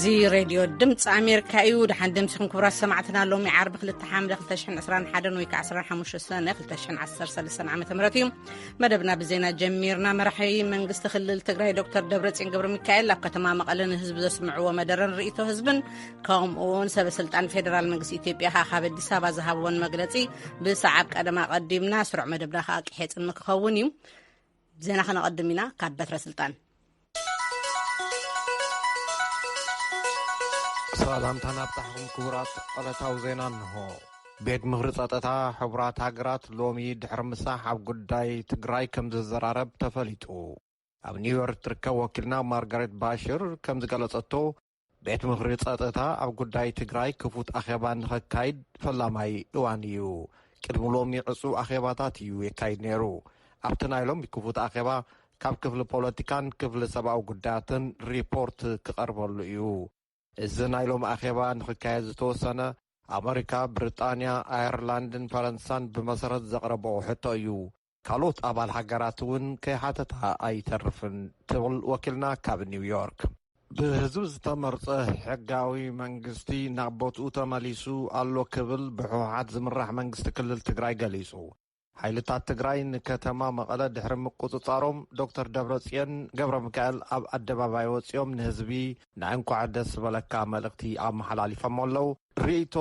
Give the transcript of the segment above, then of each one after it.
እዚ ሬድዮ ድምፂ ኣሜሪካ እዩ። ደሓን ደምሲኹም ክቡራት ሰማዕትና። ሎሚ ዓርቢ ክልተ ሓምለ ክልተ ሽሕን ዕስራን ሓደን ወይ ከዓ ዕስራን ሓሙሽተን ሰነ ክልተ ሽሕን ዓሰርተ ሰለስተን ዓመተ ምህረት እዩ። መደብና ብዜና ጀሚርና። መራሒ መንግስቲ ክልል ትግራይ ዶክተር ደብረፅዮን ገብረ ሚካኤል ኣብ ከተማ መቐለ ንህዝቢ ዘስምዕዎ መደረን ርእይቶ ህዝብን ከምኡ እውን ሰበ ስልጣን ፌዴራል መንግስቲ ኢትዮጵያ ከዓ ካብ ኣዲስ ኣበባ ዝሃብዎን መግለፂ ብሰዓብ ቀደም ኣቐዲምና። ስሩዕ መደብና ከዓ ቅሔፅን ክኸውን እዩ። ዜና ከነቐድም ኢና። ካብ በትረ ስልጣን ሰላምታ ናብታሕኹም ክቡራት። ዕለታዊ ዜና እንሆ። ቤት ምኽሪ ጸጥታ ሕቡራት ሃገራት ሎሚ ድሕሪ ምሳሕ ኣብ ጉዳይ ትግራይ ከም ዝዘራረብ ተፈሊጡ። ኣብ ኒውዮርክ ትርከብ ወኪልና ማርጋሬት ባሽር ከም ዝገለጸቶ፣ ቤት ምኽሪ ጸጥታ ኣብ ጉዳይ ትግራይ ክፉት ኣኼባ ንኸካይድ ፈላማይ እዋን እዩ። ቅድሚ ሎሚ ዕጹው ኣኼባታት እዩ የካይድ ነይሩ። ኣብቲ ናይ ሎሚ ክፉት ኣኼባ ካብ ክፍሊ ፖለቲካን ክፍሊ ሰብኣዊ ጉዳያትን ሪፖርት ክቐርበሉ እዩ። እዚ ናይ ሎሚ ኣኼባ ንኽካየድ ዝተወሰነ ኣመሪካ፣ ብሪጣንያ፣ ኣየርላንድን ፈረንሳን ብመሰረት ዘቕረብኦ ሕቶ እዩ። ካልኦት ኣባል ሃገራት እውን ከይሓተታ ኣይተርፍን ትብል ወኪልና ካብ ኒውዮርክ። ብህዝቢ ዝተመርጸ ሕጋዊ መንግስቲ ናብ ቦትኡ ተመሊሱ ኣሎ ክብል ብህወሓት ዝምራሕ መንግስቲ ክልል ትግራይ ገሊጹ። ሓይልታት ትግራይ ንከተማ መቐለ ድሕሪ ምቁጽጻሮም ዶክተር ደብረጽዮን ገብረ ሚካኤል ኣብ ኣደባባይ ወጺኦም ንህዝቢ ናይ እንኳዕ ደስ በለካ መልእኽቲ ኣመሓላሊፎም ኣለዉ። ርእይቶ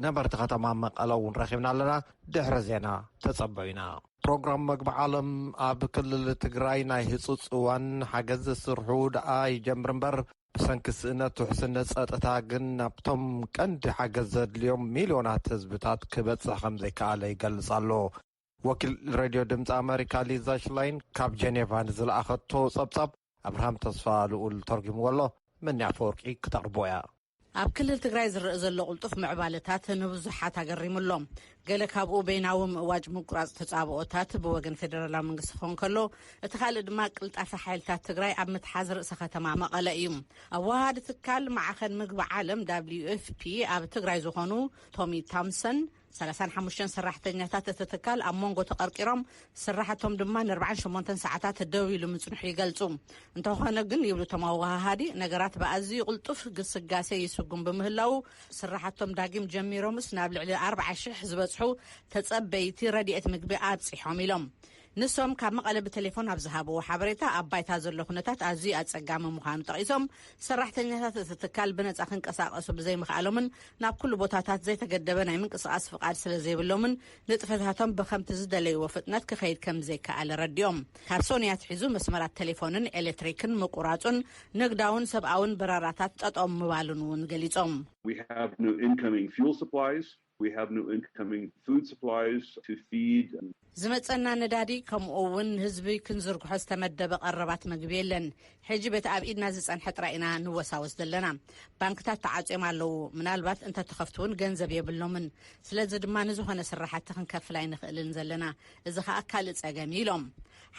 ነበርቲ ከተማ መቐለ እውን ረኺብና ኣለና። ድሕሪ ዜና ተጸበዩና። ፕሮግራም መግቢ ዓለም ኣብ ክልል ትግራይ ናይ ህጹጽ እዋን ሓገዝ ዝስርሑ ደኣ ይጀምር እምበር ብሰንኪ ስእነት ውሕስነት ጸጥታ ግን ናብቶም ቀንዲ ሓገዝ ዘድልዮም ሚልዮናት ህዝብታት ክበጽሕ ከም ዘይከኣለ ይገልጽ ኣሎ። ወኪል ሬድዮ ድምፂ ኣመሪካ ሊዛ ሽላይን ካብ ጀኔቫ ንዝለኣኸቶ ጸብጻብ ኣብርሃም ተስፋ ልኡል ተርጉምዎ ኣሎ። መኒ ኣፈወርቂ ክተቕርቦ እያ። ኣብ ክልል ትግራይ ዝረአ ዘሎ ቅልጡፍ ምዕባለታት ንብዙሓት ኣገሪሙ ኣሎ። ገለ ካብኡ በይናዊ ምእዋጅ ምቁራፅ ተፃብኦታት ብወገን ፌደራላዊ መንግስቲ ክኸውን ከሎ፣ እቲ ካልእ ድማ ቅልጣፈ ሓይልታት ትግራይ ኣብ ምትሓዝ ርእሰ ከተማ መቐለ እዩ። ኣወሃሃዲ ትካል ማዕኸን ምግቢ ዓለም ደብሊዩ ኤፍ ፒ ኣብ ትግራይ ዝኾኑ ቶሚ ታምሰን ሰላሳን ሓሙሽተን ሰራሕተኛታት እቲ ትካል ኣብ መንጎ ተቐርቂሮም፣ ስራሕቶም ድማ ንኣርባዓን ሸሞንተን ሰዓታት ደው ኢሉ ምጽንሑ ይገልጹ። እንተኾነ ግን፣ ይብሉ እቶም ኣወሃሃዲ፣ ነገራት ብኣዝዩ ቅልጡፍ ግስጋሴ ይስጉም ብምህላዉ፣ ስራሕቶም ዳግም ጀሚሮምስ ናብ ልዕሊ ኣርብዓ ሽሕ ዝበጽሑ ተጸበይቲ ረድኤት ምግቢ ኣብጺሖም ኢሎም። ንሶም ካብ መቐለ ብቴሌፎን ኣብ ዝሃብዎ ሓበሬታ፣ ኣብ ባይታ ዘሎ ኩነታት ኣዝዩ ኣጸጋሚ ምዃኑ ጠቒሶም፣ ሰራሕተኛታት እቲ ትካል ብነጻ ክንቀሳቐሱ ብዘይምኽኣሎምን ናብ ኩሉ ቦታታት ዘይተገደበ ናይ ምንቅስቓስ ፍቓድ ስለ ዘይብሎምን ንጥፈታቶም ብኸምቲ ዝደለይዎ ፍጥነት ክኸይድ ከም ዘይከኣለ ረዲኦም። ካብ ሶንያ ኣትሒዙ መስመራት ቴሌፎንን ኤሌክትሪክን ምቁራጹን ንግዳውን ሰብኣውን በረራታት ጠጠው ምባሉን እውን ገሊጾም። We have no incoming fuel supplies. We have no incoming food supplies to feed. ዝመጸና ነዳዲ ከምኡ እውን ንህዝቢ ክንዝርግሖ ዝተመደበ ቀረባት ምግቢ የለን። ሕጂ በቲ ኣብ ኢድና ዝጸንሐ ጥራይ ኢና ንወሳወስ ዘለና። ባንክታት ተዓጽዮም ኣለዉ። ምናልባት እንተተኸፍቱ እውን ገንዘብ የብሎምን። ስለዚ ድማ ንዝኾነ ስራሕቲ ክንከፍል ኣይንኽእልን ዘለና። እዚ ኸኣ ካልእ ጸገም እዩ ኢሎም።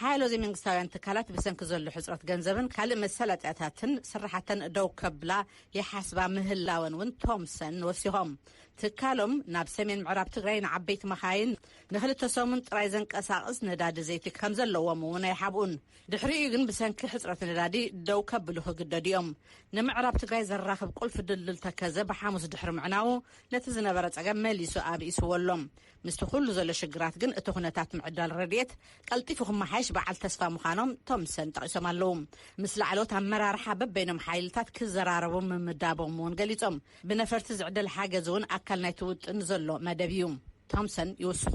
ሓያሎ ዘይመንግስታውያን ትካላት ብሰንኪ ዘሎ ሕጽረት ገንዘብን ካልእ መሳለጥያታትን ስራሕተን ደው ከብላ ይሓስባ ምህላወን እውን ቶምሰን ወሲኾም። ትካሎም ናብ ሰሜን ምዕራብ ትግራይ ንዓበይቲ መኻይን ንክልተ ሰሙን ጥራይ ዘንቀሳቕስ ነዳዲ ዘይቲ ከም ዘለዎም እውን ኣይሓብኡን። ድሕሪኡ ግን ብሰንኪ ሕጽረት ነዳዲ ደው ከብሉ ክግደዱ እዮም። ንምዕራብ ትግራይ ዘራኽብ ቁልፊ ድልድል ተከዘ ብሓሙስ ድሕሪ ምዕናዉ ነቲ ዝነበረ ጸገም መሊሱ ኣብኢስዎ ኣሎ። ምስቲ ኩሉ ዘሎ ሽግራት ግን እቲ ኩነታት ምዕዳል ረድኤት ቀልጢፉ ክመሓየሽ በዓል ተስፋ ምዃኖም ቶምሰን ጠቒሶም ኣለዉ። ምስ ላዕለዎት ኣመራርሓ በበይኖም ሓይልታት ክዘራረቡ ምምዳቦም እውን ገሊጾም። ብነፈርቲ ዝዕደል ሓገዝ እውን ኣካል ናይቲ ውጥን ዘሎ መደብ እዩ። ቶምሰን ይውስኹ።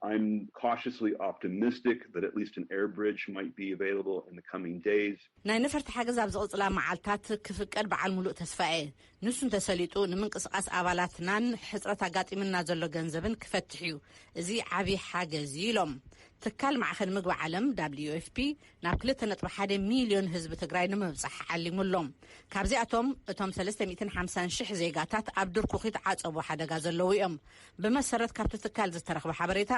I'm cautiously optimistic that at least an air bridge might be available in the coming days. ናይ ነፈርቲ ሓገዝ ኣብ ዝቕጽላ መዓልታት ክፍቀድ በዓል ሙሉእ ተስፋ እየ። ንሱ እንተሰሊጡ ንምንቅስቓስ ኣባላትናን ሕጽረት ኣጋጢምና ዘሎ ገንዘብን ክፈትሕ እዩ። እዚ ዓብዪ ሓገዝ እዩ ኢሎም። ትካል ማዕኸን ምግቢ ዓለም ደብሊዩ ኤፍ ፒ ናብ ክልተ ነጥቢ ሓደ ሚልዮን ህዝቢ ትግራይ ንምብጻሕ ዓሊሙ ኣሎ። ካብዚኣቶም እቶም ሰለስተ ሚእትን ሓምሳን ሽሕ ዜጋታት ኣብ ድርኩኺት ዓጸቦ ሓደጋ ዘለዉ እዮም። ብመሰረት ካብቲ ትካል ዝተረኽበ ሓበሬታ፣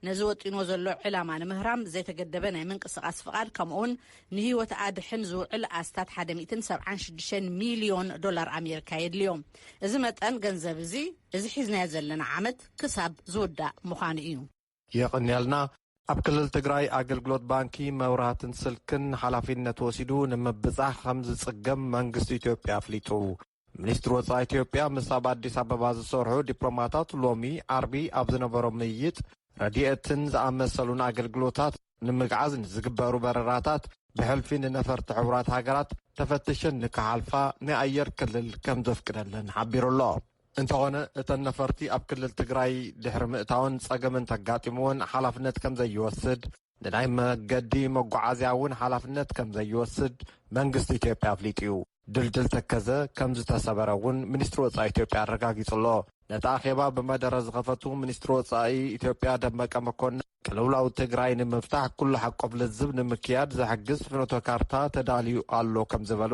ነዚ ወጢንዎ ዘሎ ዕላማ ንምህራም ዘይተገደበ ናይ ምንቅስቓስ ፍቓድ፣ ከምኡውን ንህይወት ኣድሕን ዝውዕል ኣስታት ሓደ ሚእትን ሰብዓን ሽዱሽተን ሚልዮን ዶላር ኣሜሪካ የድልዮ። እዚ መጠን ገንዘብ እዚ፣ እዚ ሒዝናዮ ዘለና ዓመት ክሳብ ዝውዳእ ምዃኑ እዩ። የቕንየልና። ኣብ ክልል ትግራይ ኣገልግሎት ባንኪ፣ መብራህትን ስልክን ሓላፊነት ወሲዱ ንምብጻሕ ከም ዝጽገም መንግስቲ ኢትዮጵያ ኣፍሊጡ። ሚኒስትሪ ወጻኢ ኢትዮጵያ ምስ ኣብ ኣዲስ ኣበባ ዝሰርሑ ዲፕሎማታት ሎሚ ዓርቢ ኣብ ዝነበሮም ምይይጥ፣ ረድኤትን ዝኣመሰሉን ኣገልግሎታት ንምግዓዝ ንዝግበሩ በረራታት ብሕልፊ ንነፈርቲ ሕቡራት ሃገራት ተፈትሸን ንክሓልፋ ናይ ኣየር ክልል ከም ዘፍቅደለን ሓቢሩ ኣሎ። እንተኾነ፣ እተን ነፈርቲ ኣብ ክልል ትግራይ ድሕሪ ምእታወን ጸገም እንተጋጢምወን ሓላፍነት ከም ዘይወስድ፣ ንናይ መገዲ መጓዓዝያ እውን ሓላፍነት ከም ዘይወስድ መንግስቲ ኢትዮጵያ ኣፍሊጡ እዩ። ድልድል ተከዘ ከም ዝተሰበረ እውን ሚኒስትሪ ወጻኢ ኢትዮጵያ ኣረጋጊጹ ኣሎ። ነቲ ኣኼባ ብመደረ ዝኸፈቱ ሚኒስትሪ ወጻኢ ኢትዮጵያ ደመቀ መኮንን፣ ቅልውላው ትግራይ ንምፍታሕ ኩሉ ሓቆፍ ልዝብ ንምክያድ ዝሕግዝ ፍኖተ ካርታ ተዳልዩ ኣሎ ከም ዝበሉ፣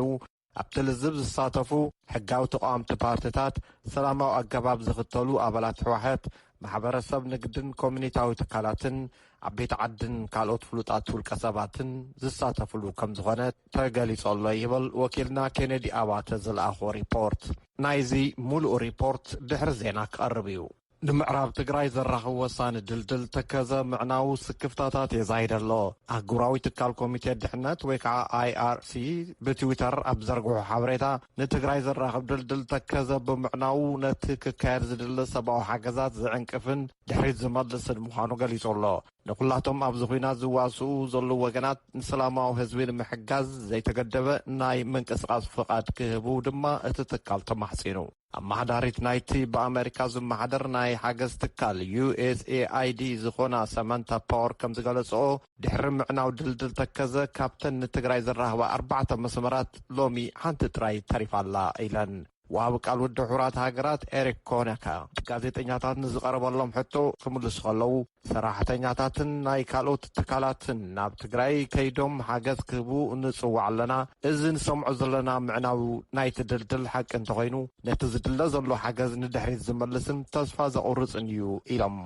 ኣብቲ ልዝብ ዝሳተፉ ሕጋዊ ተቃወምቲ ፓርቲታት፣ ሰላማዊ ኣገባብ ዝኽተሉ ኣባላት ህወሓት፣ ማሕበረሰብ ንግድን ኮሚኒታዊ ትካላትን፣ ዓበይቲ ዓድን ካልኦት ፍሉጣት ውልቀ ሰባትን ዝሳተፍሉ ከም ዝኾነ ተገሊጹ ኣሎ ይብል ወኪልና ኬነዲ ኣባተ ዝለኣኾ ሪፖርት። ናይዚ ሙሉእ ሪፖርት ድሕሪ ዜና ክቐርብ እዩ። ንምዕራብ ትግራይ ዘራኽብ ወሳኒ ድልድል ተከዘ ምዕናዉ ስክፍታታት የዛይድ ኣሎ። ኣህጉራዊ ትካል ኮሚቴ ድሕነት ወይ ከዓ ኣይ ኣር ሲ ብትዊተር ኣብ ዘርግሖ ሓበሬታ፣ ንትግራይ ዘራኽብ ድልድል ተከዘ ብምዕናዉ ነቲ ክካየድ ዝድለ ሰብኣዊ ሓገዛት ዝዕንቅፍን ድሕሪት ዝመልስን ምዃኑ ገሊጹ ኣሎ። ንኩላቶም ኣብዚ ኲናት ዝዋስኡ ዘለዉ ወገናት ንሰላማዊ ህዝቢ ንምሕጋዝ ዘይተገደበ ናይ ምንቅስቃስ ፍቓድ ክህቡ ድማ እቲ ትካል ተማሕጺኑ። ኣመሓዳሪት ናይቲ ብኣመሪካ ዝመሓደር ናይ ሓገዝ ትካል ዩ ኤስ ኤ ኣይ ዲ ዝኾና ሰማንታ ፓወር ከም ዝገለጽኦ፣ ድሕሪ ምዕናው ድልድል ተከዘ ካብተን ንትግራይ ዘራኽባ ኣርባዕተ መስመራት ሎሚ ሓንቲ ጥራይ ተሪፋ ኣላ ኢለን። ወሃቢ ቃል ውድብ ሕቡራት ሃገራት ኤሪክ ኮነካ ጋዜጠኛታት ንዝቐረበሎም ሕቶ ክምልሱ ከለዉ፣ ሰራሕተኛታትን ናይ ካልኦት ትካላትን ናብ ትግራይ ከይዶም ሓገዝ ክህቡ ንጽዋዕ ኣለና። እዚ ንሰምዖ ዘለና ምዕናው ናይቲ ድልድል ሓቂ እንተኾይኑ፣ ነቲ ዝድለ ዘሎ ሓገዝ ንድሕሪት ዝመልስን ተስፋ ዘቑርጽን እዩ ኢሎም።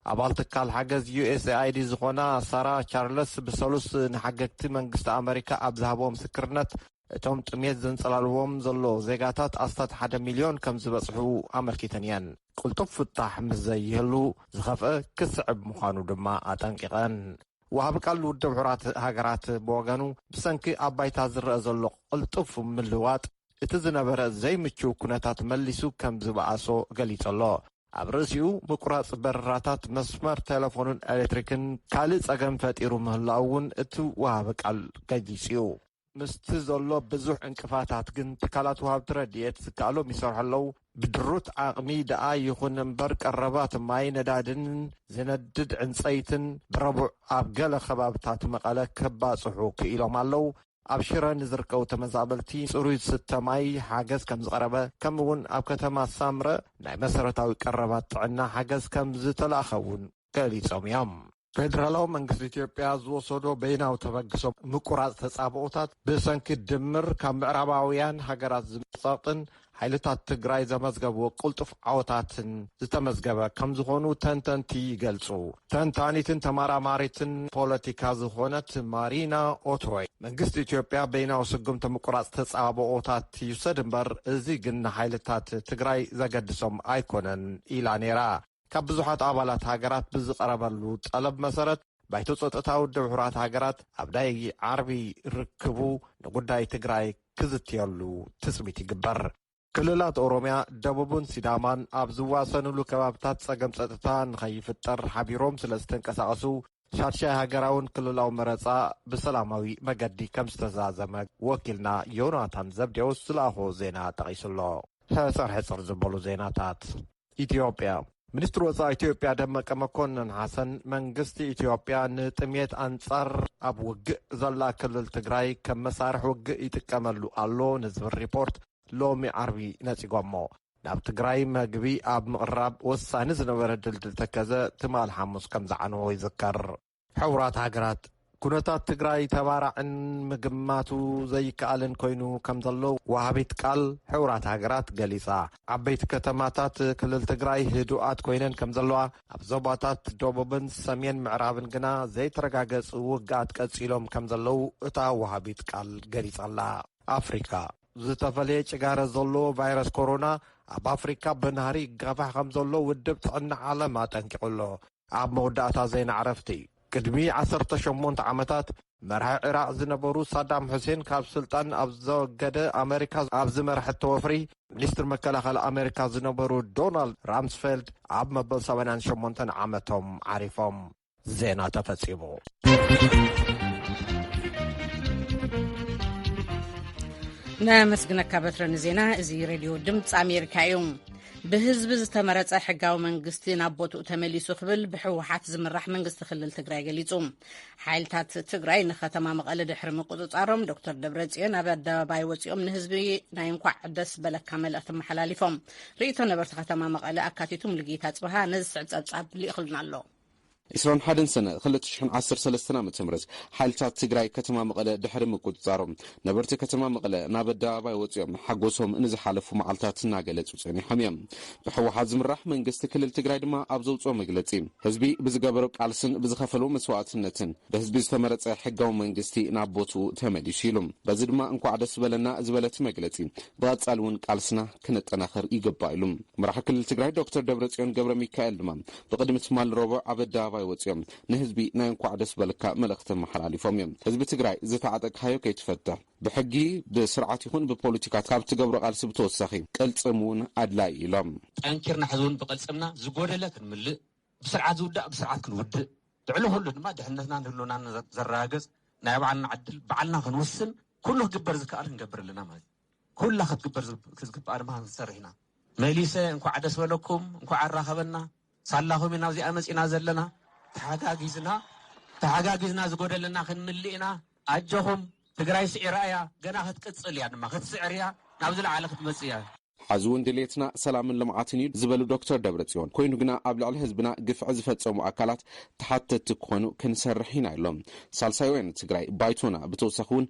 ኣባል ትካል ሓገዝ ዩ ኤስ ኤ ኣይ ዲ ዝኾና ሳራ ቻርለስ ብሰሉስ ንሓገግቲ መንግስቲ ኣመሪካ ኣብ ዝሃብዎ ምስክርነት፣ እቶም ጥሜት ዘንጸላልዎም ዘሎ ዜጋታት ኣስታት ሓደ ሚልዮን ከም ዝበጽሑ ኣመልኪተን እየን። ቅልጡፍ ፍታሕ ምስ ዘይህሉ፣ ዝኸፍአ ክስዕብ ምዃኑ ድማ ኣጠንቂቐን። ወሃቢ ቃል ውድብ ሕቡራት ሃገራት ብወገኑ፣ ብሰንኪ ኣብ ባይታ ዝረአ ዘሎ ቅልጡፍ ምልዋጥ፣ እቲ ዝነበረ ዘይምችው ኩነታት መሊሱ ከም ዝበኣሶ ገሊጹ ኣሎ። ኣብ ርእሲኡ፣ ምቁራጽ በረራታት መስመር ቴሌፎንን ኤሌክትሪክን ካልእ ጸገም ፈጢሩ ምህላው እውን እቲ ወሃቢ ቃል ገሊጹ እዩ። ምስቲ ዘሎ ብዙሕ ዕንቅፋታት ግን፣ ትካላት ወሃብቲ ረድኤት ዝከኣሎም ይሰርሑ ኣለዉ። ብድሩት ዓቕሚ ደኣ ይኹን እምበር፣ ቀረባት ማይ፣ ነዳድን ዝነድድ ዕንጸይትን ብረቡዕ ኣብ ገለ ከባብታት መቐለ ከባጽሑ ክኢሎም ኣለዉ። ኣብ ሽረ ንዝርከቡ ተመዛበልቲ ጽሩይ ዝስተ ማይ ሓገዝ ከም ዝቐረበ፣ ከምኡ እውን ኣብ ከተማ ሳምረ ናይ መሰረታዊ ቀረባት ጥዕና ሓገዝ ከም ዝተላእኸ እውን ገሊጾም እዮም። ፌደራላዊ መንግስቲ ኢትዮጵያ ዝወሰዶ በይናዊ ተበግሶ ምቁራጽ ተጻብኦታት፣ ብሰንኪ ድምር ካብ ምዕራባውያን ሃገራት ዝመጻጽን ሓይልታት ትግራይ ዘመዝገብዎ ቅልጡፍ ዓወታትን ዝተመዝገበ ከም ዝኾኑ ተንተንቲ ይገልጹ። ተንታኒትን ተመራማሪትን ፖለቲካ ዝኾነት ማሪና ኦትሮይ፣ መንግስቲ ኢትዮጵያ በይናዊ ስጉምቲ ምቁራጽ ተጻብኦታት ይውሰድ እምበር፣ እዚ ግን ንሓይልታት ትግራይ ዘገድሶም ኣይኮነን ኢላ ነይራ። ካብ ብዙሓት ኣባላት ሃገራት ብዝቐረበሉ ጠለብ መሰረት፣ ባይቶ ጸጥታ ውድብ ሕቡራት ሃገራት ኣብ ናይ ዓርቢ ርክቡ ንጉዳይ ትግራይ ክዝትየሉ ትጽቢት ይግበር። ክልላት ኦሮምያ፣ ደቡብን ሲዳማን ኣብ ዝዋሰኑሉ ከባብታት ጸገም ጸጥታ ንኸይፍጠር ሓቢሮም ስለ ዝተንቀሳቐሱ፣ ሻድሻይ ሃገራውን ክልላዊ መረጻ ብሰላማዊ መገዲ ከም ዝተዛዘመ ወኪልና ዮናታን ዘብዴዎስ ዝለኣኾ ዜና ጠቒሱ ኣሎ። ሕጽር ሕጽር ዝበሉ ዜናታት። ኢትዮጵያ። ሚኒስትሪ ወጻኢ ኢትዮጵያ ደመቀ መኮንን ሓሰን፣ መንግስቲ ኢትዮጵያ ንጥሜት ኣንጻር ኣብ ውግእ ዘላ ክልል ትግራይ ከም መሳርሒ ውግእ ይጥቀመሉ ኣሎ ንዝብል ሪፖርት ሎሚ ዓርቢ ነጺጎሞ። ናብ ትግራይ መግቢ ኣብ ምቕራብ ወሳኒ ዝነበረ ድልድል ተከዘ ትማል ሓሙስ ከም ዝዓነዎ ይዝከር። ሕቡራት ሃገራት፣ ኩነታት ትግራይ ተባራዕን ምግማቱ ዘይከኣልን ኮይኑ ከም ዘሎ ወሃቢት ቃል ሕቡራት ሃገራት ገሊጻ። ዓበይቲ ከተማታት ክልል ትግራይ ህዱኣት ኮይነን ከም ዘለዋ፣ ኣብ ዞባታት ደቡብን ሰሜን ምዕራብን ግና ዘይተረጋገጹ ውግኣት ቀጺሎም ከም ዘለዉ እታ ወሃቢት ቃል ገሊጻ ኣላ። ኣፍሪካ። ዝተፈለየ ጭጋረ ዘለዎ ቫይረስ ኮሮና ኣብ ኣፍሪካ ብናህሪ ይጋፋሕ ከም ዘሎ ውድብ ጥዕና ዓለም ኣጠንቂቑ ኣሎ። ኣብ መወዳእታ ዜና ዕረፍቲ፣ ቅድሚ ዓሰርተ ሸሞንተ ዓመታት መራሒ ዒራቕ ዝነበሩ ሳዳም ሑሴን ካብ ስልጣን ኣብ ዘወገደ፣ ኣመሪካ ኣብ ዝመርሐቶ ወፍሪ፣ ሚኒስትር መከላኸሊ ኣመሪካ ዝነበሩ ዶናልድ ራምስፌልድ ኣብ መበል ሰማንያን ሸሞንተን ዓመቶም ዓሪፎም። ዜና ተፈጺሙ። ነመስግነካ በትረ ንዜና። እዚ ሬድዮ ድምፂ ኣሜሪካ እዩ። ብህዝቢ ዝተመረጸ ሕጋዊ መንግስቲ ናብ ቦትኡ ተመሊሱ ክብል ብህወሓት ዝምራሕ መንግስቲ ክልል ትግራይ ገሊጹ። ሓይልታት ትግራይ ንከተማ መቐለ ድሕሪ ምቁጽጻሮም፣ ዶክተር ደብረጽዮን ኣብ ኣደባባይ ወጺኦም ንህዝቢ ናይ እንኳዕ ደስ በለካ መልእኽቲ ኣመሓላሊፎም። ርእይቶ ነበርቲ ከተማ መቐለ ኣካቲቱ ሙሉጌታ ጽብሃ ነዚ ዝስዕብ ጸብጻብ ልኢኽልና ኣሎ። ዕስራን ሓደን ሰነ ክልተ ሽሕን ዓሰርተ ሰለስተን ዓመተ ምህረት ሓይልታት ትግራይ ከተማ መቐለ ድሕሪ ምቁጽጻሮም፣ ነበርቲ ከተማ መቐለ ናብ ኣደባባይ ወጺኦም ሓጎሶም ንዝሓለፉ መዓልታት እናገለጹ ጸኒሖም እዮም። ብህወሓት ዝምራሕ መንግስቲ ክልል ትግራይ ድማ ኣብ ዘውጽኦ መግለጺ፣ ህዝቢ ብዝገበሮ ቃልስን ብዝኸፈሎ መስዋእትነትን ብህዝቢ ዝተመረጸ ሕጋዊ መንግስቲ ናብ ቦትኡ ተመሊሱ ኢሉ። በዚ ድማ እንኳዕ ደስ በለና ዝበለ እቲ መግለጺ፣ ብቐጻሊ እውን ቃልስና ክነጠናኽር ይግባእ ኢሉ። መራሒ ክልል ትግራይ ዶክተር ደብረጽዮን ገብረ ሚካኤል ድማ ብቕድሚ ትማሊ ረቡዕ ኣብ ኣደባባይ ወጺኦም ንህዝቢ ናይ እንኳዕ ደስ በለካ መልእኽቲ ኣመሓላሊፎም እዮም። ህዝቢ ትግራይ ዝተዓጠቅካዮ ከይትፈትሕ፣ ብሕጊ፣ ብስርዓት ይኹን ብፖለቲካ ካብ ትገብሮ ቃልሲ ብተወሳኺ ቅልጽም እውን ኣድላይ ኢሎም። ጠንኪርና ሕዚ እውን ብቅልጽምና ዝጎደለ ክንምልእ፣ ብስርዓት ዝውዳእ ብስርዓት ክንውድእ፣ ልዕሊ ኩሉ ድማ ድሕነትና ንህልውናን ዘ-፣ ዘረጋግጽ ናይ ባዕልና ዕድል ባዕልና ክንውስን ኩሉ ክግበር ዝከኣል ክንገብር ኣለና ማለት እዩ። ኩላ ክትግበር ዝግ-፣ ዝግባኣ ድማ ክንሰርሕ ኢና። መሊሰ እንኳዕ ደስ በለኩም፣ እንኳዕ ኣራኸበና። ሳላኹም ኢና ኣብዚኣ መጺና ዘለና። ተሓጋጊዝና፣ ተሓጋጊዝና ዝጎደለና ክንምልእ ኢና። ኣጆኹም፣ ትግራይ ስዒራ እያ፣ ገና ክትቅጽል እያ ድማ፣ ክትስዕር እያ፣ ናብ ዝለዓለ ክትመጽእ እያ። ሐዚ እውን ድሌትና ሰላምን ልምዓትን እዩ ዝበሉ ዶክተር ደብረጽዮን፣ ኮይኑ ግና ኣብ ልዕሊ ህዝብና ግፍዒ ዝፈጸሙ ኣካላት ተሓተትቲ ክኾኑ ክንሰርሕ ኢና ኢሎም። ሳልሳይ ወያነ ትግራይ፣ ባይቶና፣ ብተወሳኺ እውን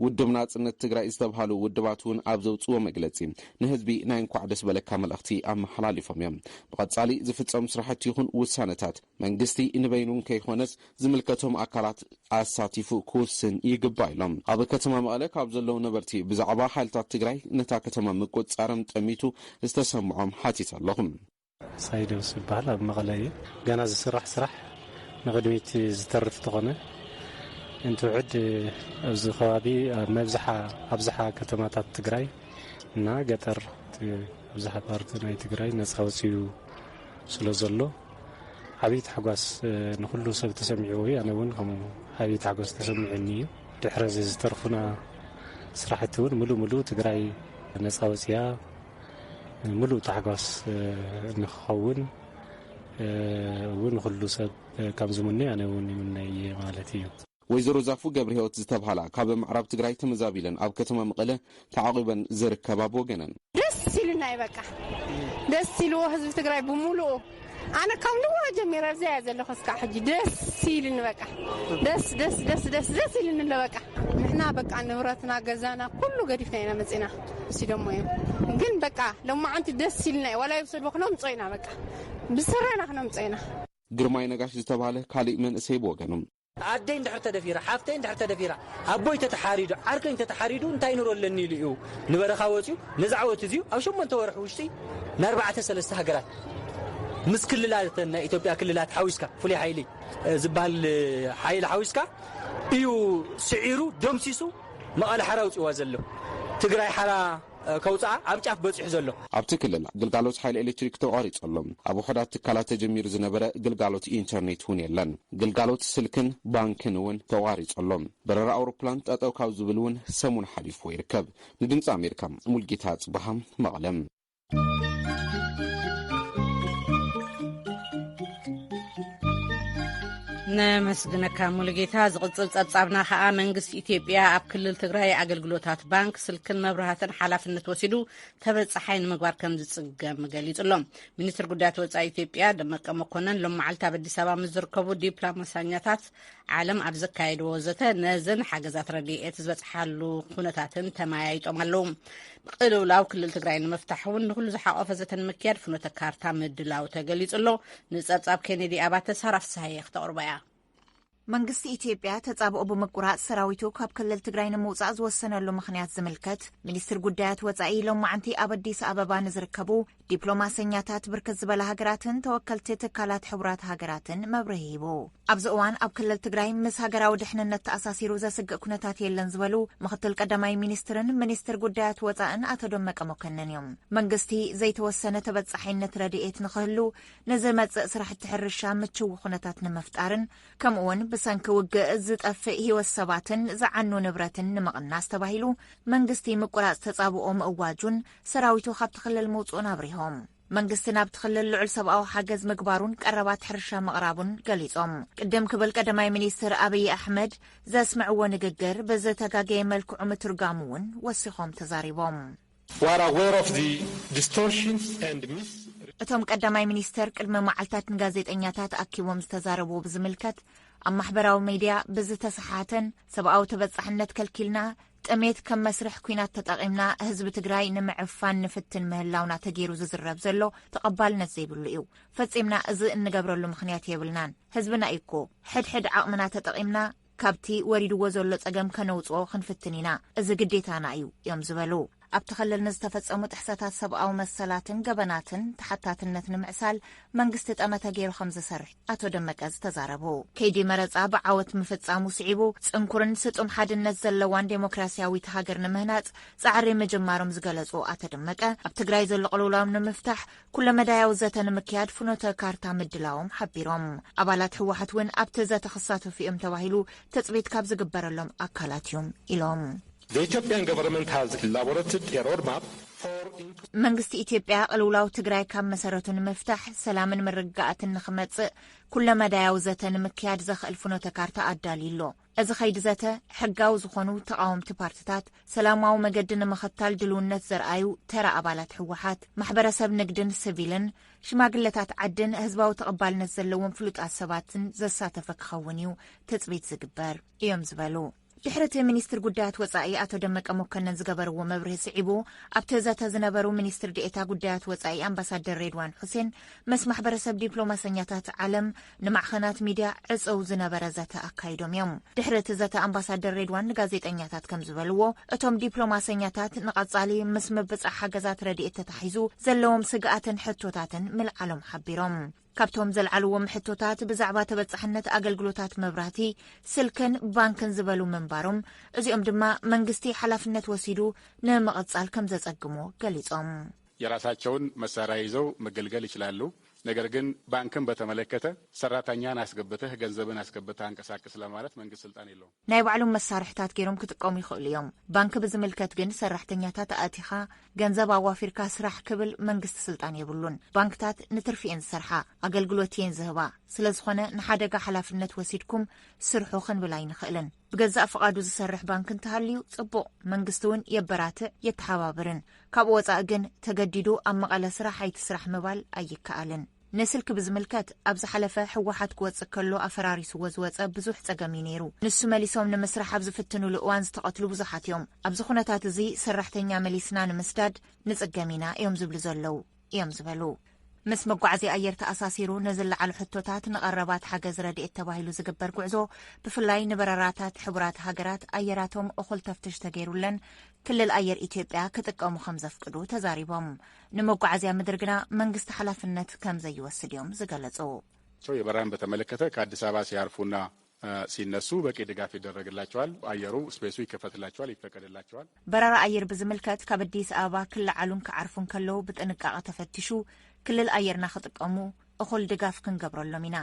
ውድብ ናጽነት ትግራይ ዝተብሃሉ ውድባት እውን ኣብ ዘውፅዎ መግለፂ ንህዝቢ ናይ እንኳዕ ደስ በለካ መልእኽቲ ኣመሓላሊፎም እዮም። ብቐፃሊ ዝፍፀሙ ስራሕቲ ይኹን ውሳነታት መንግስቲ ንበይኑ ከይኮነስ ዝምልከቶም ኣካላት ኣሳቲፉ ክውስን ይግባእ ኢሎም። ኣብ ከተማ መቐለ ካብ ዘለዉ ነበርቲ ብዛዕባ ሓይልታት ትግራይ ነታ ከተማ ምቁፅፃርም ጠሚቱ ዝተሰምዖም ሓቲት ኣለኹ። ሳይደውስ ይበሃል፣ ኣብ መቐለ እየ። ገና ዝስራሕ ስራሕ ንቕድሚት ዝተርፍ ተኾነ እንትውዕድ ኣብዚ ከባቢ ኣብ መብዝሓ ኣብዝሓ ከተማታት ትግራይ እና ገጠር እቲ ኣብዝሓ ፓርቲ ናይ ትግራይ ነፃ ወፂኡ ስለ ዘሎ ዓብዪ ታሕጓስ፣ እ፣ ንኹሉ ሰብ ተሰሚዕዎ እዩ። ኣነ እውን ከምኡ ዓብዪ ታሕጓስ ተሰሚዑኒ እዩ። ድሕሪ እዚ ዝተርፉና ስራሕቲ እውን ምሉእ ምሉእ ትግራይ ነፃ ወፂኣ ምሉእ ታሕጓስ፣ እ፣ ንክኸውን፣ እ፣ እውን ኩሉ ሰብ፣ እ፣ ከም ዝምነ ኣነ እውን ይምነ እየ ማለት እዩ። ወይዘሮ ዛፉ ገብረ ህይወት ዝተብሃላ ካብ ምዕራብ ትግራይ ተመዛቢለን ኣብ ከተማ መቐለ ተዓቂበን ዝርከባ ብወገነን፣ ደስ ኢሉና እዩ በቃ። ደስ ኢልዎ ህዝቢ ትግራይ ብምሉኡ። ኣነ ካብ ንዋ ጀሚረ ኣብዚኣ እየ ዘለኹ እስካዕ ሕጂ። ደስ ኢሉኒ በቃ። ደስ፣ ደስ፣ ደስ፣ ደስ፣ ደስ ኢሉኒ ኣሎ በቃ። ንሕና በቃ ንብረትና፣ ገዛና ኩሉ ገዲፍና ኢና መፂና። ሲዶሞ እዮም። ግን በቃ ሎማዓንቲ ደስ ኢልና እዩ። ዋላ ይውሰድዎ ክነምፅኦ ኢና በቃ። ብስረና ክነምፅኦ ኢና። ግርማይ ነጋሽ ዝተባህለ ካሊእ መንእሰይ ብወገኑ፣ ኣደይ እንድሕር ተደፊራ፣ ሓፍተይ እንድሕር ተደፊራ፣ ኣቦይ ተተሓሪዱ፣ ዓርከይ እንተተሓሪዱ እንታይ ኑሮ ኣለኒ ኢሉ እዩ ንበረኻ ወፂኡ። ነዚ ዓወት እዚዩ ኣብ ሸሞንተ ወርሒ ውሽጢ ንኣርባዕተ ሰለስተ ሃገራት ምስ ክልላት ናይ ኢትዮጵያ ክልላት ሓዊስካ፣ ፍሉይ ሓይሊ፣ እ፣ ዝበሃል፣ እ፣ ሓይሊ ሓዊስካ እዩ ስዒሩ፣ ደምሲሱ፣ መቐለ ሓራ ኣውፂዋ ዘሎ። ትግራይ ሓራ፣ እ፣ ከውፅኣ ኣብ ጫፍ በፂሑ ዘሎ። ኣብቲ ክልል ግልጋሎት ሓይሊ ኤሌክትሪክ ተቋሪጹ ኣሎ። ኣብ ውሑዳት ትካላት ተጀሚሩ ዝነበረ ግልጋሎት ኢንተርኔት እውን የለን። ግልጋሎት ስልክን ባንክን እውን ተቋሪጹ ኣሎ። በረራ ኣውሮፕላን ጠጠው ካብ ዝብል እውን ሰሙን ሓሊፍዎ ይርከብ። ንድምፂ ኣሜሪካ ሙልጌታ ጽባሃ፣ መቐለ። ነመስግነካ ሙሉጌታ። ዝቕጽል ጸብጻብና ከኣ መንግስቲ ኢትዮጵያ ኣብ ክልል ትግራይ ኣገልግሎታት ባንክ፣ ስልክን መብራህትን ሓላፍነት ወሲዱ ተበጻሓይ ንምግባር ከም ዝጽገም ገሊጹ ኣሎ። ሚኒስትር ጉዳያት ወጻኢ ኢትዮጵያ ደመቀ መኮነን ሎም መዓልቲ ኣብ ኣዲስ ኣበባ ምስ ዝርከቡ ዲፕሎማሳኛታት ዓለም ኣብ ዘካየድዎ ዘተ፣ ነዘን ሓገዛት ረድኤት ዝበጽሓሉ ኩነታትን ተመያይጦም ኣለዉ። ቅልውላው ክልል ትግራይ ንምፍታሕ እውን ንኩሉ ዝሓቆፈ ዘተ ንምክያድ ፍኖተ ካርታ ምድላው ተገሊጹ ኣሎ። ንጸብጻብ ኬኔዲ ኣባተ ሳራ ፍስሃየ ክተቕርቦ እያ። መንግስቲ ኢትዮጵያ ተጻብኦ ብምቁራጽ ሰራዊቱ ካብ ክልል ትግራይ ንምውጻእ ዝወሰነሉ ምኽንያት ዝምልከት፣ ሚኒስትር ጉዳያት ወጻኢ ሎማዓንቲ ኣብ ኣዲስ ኣበባ ንዝርከቡ ዲፕሎማሰኛታት ብርክት ዝበላ ሃገራትን ተወከልቲ ትካላት ሕቡራት ሃገራትን መብርሂ ሂቡ። ኣብዚ እዋን ኣብ ክልል ትግራይ ምስ ሃገራዊ ድሕንነት ተኣሳሲሩ ዘስግእ ኩነታት የለን ዝበሉ ምኽትል ቀዳማይ ሚኒስትርን ሚኒስትር ጉዳያት ወጻእን ኣቶ ደመቀ መኮንን እዮም። መንግስቲ ዘይተወሰነ ተበጻሓይነት ረድኤት ንኽህሉ፣ ንዝመጽእ ስራሕቲ ሕርሻ ምችው ኩነታት ንምፍጣርን፣ ከምኡውን ብሰንኪ ውግእ ዝጠፍእ ህይወት ሰባትን ዝዓኑ ንብረትን ንምቕናስ ተባሂሉ መንግስቲ ምቁራጽ ተጻብኦ ምእዋጁን ሰራዊቱ ካብቲ ክልል ምውጽኡን ኣብሪሆም። መንግስቲ ናብቲ ክልል ልዑል ሰብኣዊ ሓገዝ ምግባሩን ቀረባት ሕርሻ ምቕራቡን ገሊጾም። ቅድም ክብል ቀዳማይ ሚኒስትር ኣብይ ኣሕመድ ዘስምዕዎ ንግግር ብዝተጋገየ መልክዑ ምትርጋሙ እውን ወሲኾም ተዛሪቦም። We are aware of the distortions and mis- እቶም ቀዳማይ ሚኒስተር ቅድሚ መዓልታት ንጋዜጠኛታት ኣኪቦም ዝተዛረብዎ ብዝምልከት፣ ኣብ ማሕበራዊ ሚድያ ብዝተሰሓተን ሰብኣዊ ተበጻሕነት ከልኪልና፣ ጥሜት ከም መስርሕ ኲናት ተጠቒምና ህዝቢ ትግራይ ንምዕፋን ንፍትን ምህላውና ተገይሩ ዝዝረብ ዘሎ ተቐባልነት ዘይብሉ እዩ። ፈጺምና እዚ እንገብረሉ ምኽንያት የብልናን። ህዝብና እዩ እኮ። ሕድሕድ ዓቕምና ተጠቒምና ካብቲ ወሪድዎ ዘሎ ጸገም ከነውጽኦ ክንፍትን ኢና። እዚ ግዴታና እዩ እዮም ዝበሉ። ኣብቲ ክልል ንዝተፈጸሙ ጥሕሰታት ሰብኣዊ መሰላትን ገበናትን ተሓታትነት ንምዕሳል መንግስቲ ጠመተ ገይሩ ከም ዝሰርሕ ኣቶ ደመቀ ዝተዛረቡ። ከይዲ መረጻ ብዓወት ምፍጻሙ ስዒቡ ጽንኩርን ስጡም ሓድነት ዘለዋን ዴሞክራሲያዊት ሃገር ንምህናጽ ጻዕሪ ምጅማሮም ዝገለጹ ኣቶ ደመቀ፣ ኣብ ትግራይ ዘሎ ቅልውላው ንምፍታሕ ኩለመዳያዊ ዘተ ንምክያድ ፍኖተ ካርታ ምድላዎም ሓቢሮም። ኣባላት ህወሓት እውን ኣብቲ ዘተ ክሳተፉ እዮም ተባሂሉ ትጽቢት ካብ ዝግበረሎም ኣካላት እዮም ኢሎም። The Ethiopian government has elaborated a roadmap for inclusive መንግስቲ ኢትዮጵያ ቅልውላው ትግራይ ካብ መሰረቱ ንምፍታሕ፣ ሰላምን ምርግጋኣትን ንኽመጽእ ኩለመዳያዊ ዘተ ንምክያድ ዘኽእል ፍኖተ ካርታ ኣዳልዩ ኣሎ። እዚ ኸይዲ ዘተ፣ ሕጋዊ ዝኾኑ ተቓወምቲ ፓርትታት፣ ሰላማዊ መገዲ ንምኽታል ድልውነት ዘርኣዩ ተራ ኣባላት ህወሓት፣ ማሕበረሰብ ንግድን ስቪልን፣ ሽማግለታት ዓድን ህዝባዊ ተቐባልነት ዘለዎም ፍሉጣት ሰባትን ዘሳተፈ ክኸውን እዩ ትጽቢት ዝግበር እዮም ዝበሉ። ድሕሪ እቲ ሚኒስትር ጉዳያት ወጻኢ ኣቶ ደመቀ መኮነን ዝገበርዎ መብርሂ ስዒቡ፣ ኣብቲ ዘተ ዝነበሩ ሚኒስትር ዴኤታ ጉዳያት ወጻኢ ኣምባሳደር ሬድዋን ሑሴን ምስ ማሕበረሰብ ዲፕሎማሰኛታት ዓለም ንማዕኸናት ሚድያ ዕጽው ዝነበረ ዘተ ኣካይዶም እዮም። ድሕሪ እቲ ዘተ ኣምባሳደር ሬድዋን ንጋዜጠኛታት ከም ዝበልዎ፣ እቶም ዲፕሎማሰኛታት ንቐጻሊ ምስ ምብጻሕ ሓገዛት ረድኤት ተታሒዙ ዘለዎም ስግኣትን ሕቶታትን ምልዓሎም ሓቢሮም። ካብቶም ዘልዓልዎም ሕቶታት ብዛዕባ ተበጻሕነት ኣገልግሎታት መብራህቲ፣ ስልክን ባንክን ዝበሉ ምንባሮም፣ እዚኦም ድማ መንግስቲ ሓላፍነት ወሲዱ ንምቕጻል ከም ዘጸግሞ ገሊጾም። የራሳቸውን መሳሪያ ይዘው መገልገል ይችላሉ። ነገር ግን ባንክን በተመለከተ ሰራተኛን አስገብተህ ገንዘብን አስገብተህ አንቀሳቅስ ለማለት መንግስት ስልጣን የለውም። ናይ ባዕሎም መሳርሕታት ገይሮም ክጥቀሙ ይኽእሉ እዮም። ባንክ ብዝምልከት ግን ሰራሕተኛታት ኣእቲኻ ገንዘብ ኣዋፊርካ ስራሕ ክብል መንግስቲ ስልጣን የብሉን። ባንክታት ንትርፊ እየን ዝሰርሓ፣ ኣገልግሎት እየን ዝህባ። ስለ ዝኾነ ንሓደጋ ሓላፍነት ወሲድኩም ስርሑ ክንብል ኣይንኽእልን። ብገዛእ ፍቓዱ ዝሰርሕ ባንክ እንተሃልዩ ጽቡቕ፣ መንግስቲ እውን የበራትዕ የተሓባብርን። ካብኡ ወጻኢ ግን ተገዲዱ ኣብ መቐለ ስራሕ ኣይትስራሕ ምባል ኣይከኣልን። ንስልኪ ብዝምልከት፣ ኣብ ዝሓለፈ ህወሓት ክወጽእ ከሎ ኣፈራሪስዎ ዝወጸ ብዙሕ ጸገም እዩ ነይሩ። ንሱ መሊሶም ንምስራሕ ኣብ ዝፍትኑሉ እዋን ዝተቐትሉ ብዙሓት እዮም። ኣብዚ ኩነታት እዚ ሰራሕተኛ መሊስና ንምስዳድ ንጽገም ኢና እዮም ዝብሉ ዘለዉ እዮም ዝበሉ። ምስ መጓዓዝያ ኣየር ተኣሳሲሩ ንዝለዓሉ ሕቶታት፣ ንቐረባት ሓገዝ ረድኤት ተባሂሉ ዝግበር ጉዕዞ፣ ብፍላይ ንበረራታት ሕቡራት ሃገራት ኣየራቶም እኹል ተፍትሽ ተገይሩለን፣ ክልል ኣየር ኢትዮጵያ ክጥቀሙ ከም ዘፍቅዱ ተዛሪቦም። ንመጓዓዝያ ምድሪ ግና መንግስቲ ሓላፍነት ከም ዘይወስድ እዮም ዝገለጹ። የበራን በተመለከተ ከአዲስ አበባ ሲያርፉና ሲነሱ በቂ ድጋፍ ይደረግላቸዋል። አየሩ ስፔሱ ይከፈትላቸዋል፣ ይፈቀድላቸዋል። በረራ ኣየር ብዝምልከት፣ ካብ ኣዲስ ኣበባ ክለዓሉን ክዓርፉን ከለዉ ብጥንቃቐ ተፈቲሹ ክልል ኣየርና ክጥቀሙ እኹል ድጋፍ ክንገብረሎም ኢና።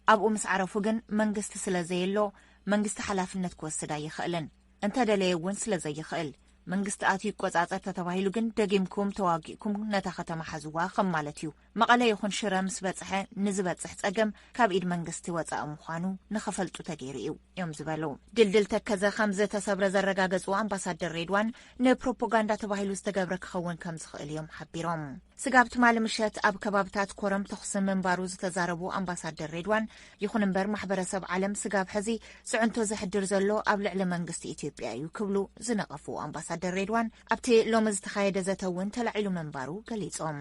ኣብኡ ምስ ዓረፉ ግን መንግስቲ ስለ ዘየሎ መንግስቲ ሓላፍነት ክወስድ ኣይኽእልን። እንተደለየ እውን ስለ ዘይኽእል፣ መንግስቲ ኣትዩ ይቆጻጸር ተተባሂሉ ግን ደጊምኩም ተዋጊእኩም ነታ ከተማ ሓዝዋ ከም ማለት እዩ። መቐለ ይኹን ሽረ ምስ በጽሐ ንዝበጽሕ ጸገም ካብ ኢድ መንግስቲ ወጻኢ ምዃኑ ንኽፈልጡ ተገይሩ እዩ እዮም ዝበሉ። ድልድል ተከዘ ከም ዝተሰብረ ዘረጋገጹ ኣምባሳደር ሬድዋን፣ ንፕሮፓጋንዳ ተባሂሉ ዝተገብረ ክኸውን ከም ዝኽእል እዮም ሓቢሮም። ስጋብ ትማሊ ምሸት ኣብ ከባብታት ኮረም ተኹሲ ምንባሩ ዝተዛረቡ ኣምባሳደር ሬድዋን፣ ይኹን እምበር ማሕበረሰብ ዓለም ስጋብ ሕዚ ጽዕንቶ ዘሕድር ዘሎ ኣብ ልዕሊ መንግስቲ ኢትዮጵያ እዩ ክብሉ ዝነቐፉ ኣምባሳደር ሬድዋን፣ ኣብቲ ሎሚ ዝተኻየደ ዘተ እውን ተላዒሉ ምንባሩ ገሊጾም።